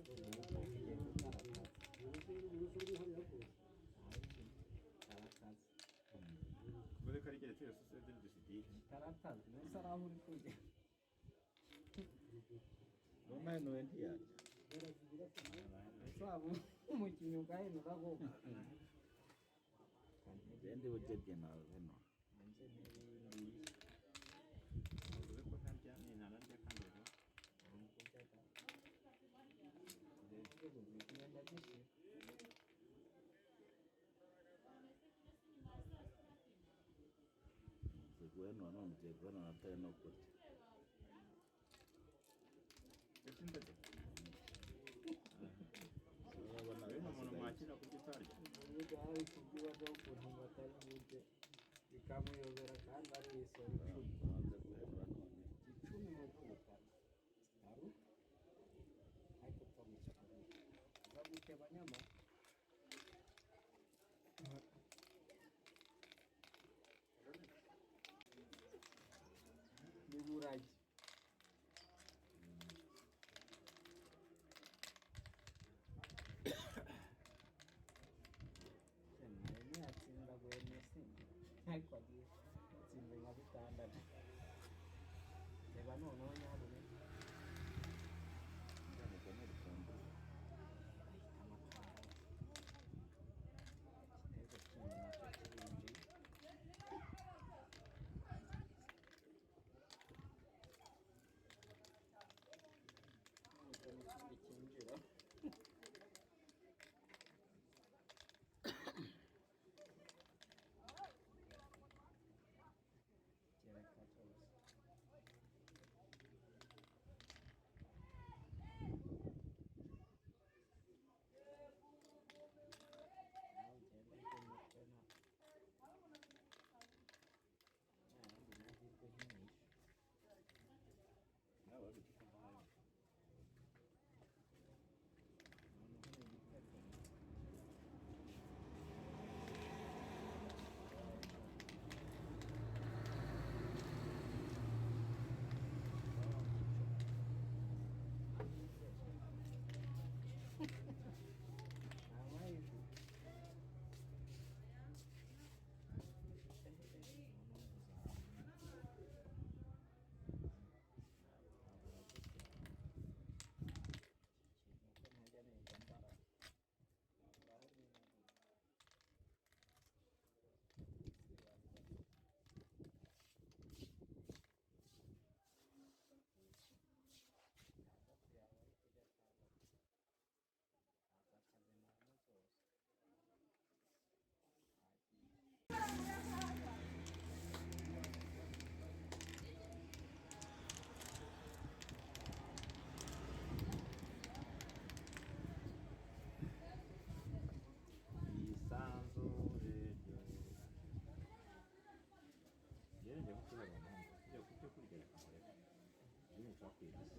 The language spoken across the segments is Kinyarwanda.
Igiye gukarakaza. Karakaza. Uvuze ko ari igeretse yose usibye dusidiki. Karataza mbese ari aho uri kujya. Numanuwe ntiyarya. Ese waba umukinnyi ugahenura koko? Ndi burye bye nawe heno. Hanze n'ibindi. Uvuze ko ntaryamye ntanarya kandi rero. Ntabwo njyaga. Zigenda zishira. Ziguhenura none ugiye guhenura atari no kurya. Ese ndarya. Urabona Rero umuntu mwakira kurya utarya. Ubundi hari kubyibazaho ukuntu batari burye bikamuyobera kandi ari isoro 10. Ubanza guhenura none. 10 mu bw'ubutaka taru ariko upfa gukeba uza gukeba nyama. Ni buragi. Ntiyatsinda Messi ariko agiye yatsinze nka 6. Reba noneho nyabune. Ahita amatwara. Igitego kindi nacyo kirinjiye. Nubwo n'ikindi cyinjira. Kereka cyose. Nawe ugenda urya umutwe nta yandi mahirwe ntiwishe. Nawe wari ugiye kumva nawe. Noneho ni igitego. Nta mahirwe. Ikintu ko ntajya niga mbara. Mbara n'inka. 6 yawe ari kujya 6. Akazimamo zose. Agiye. Isanzure ryo. Njyewe njya gucuruza mu muhanda. Njya kubyo kurya reka nkureke. Njyewe nshaka kwirasa.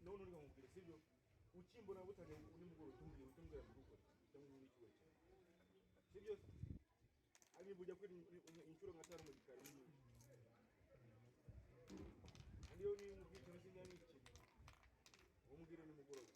None uri nkamubwira sibyo ukimbona butane nimugoroba utumbwira utumbwira mbikukore cyangwa n'ikigo cyawe sibyo ari bujya kuri inshuro nka 5 mu gikari nyinshi kandi iyo niyo umubwiye ikintu sinjya n'ikintu umubwire nimugoroba.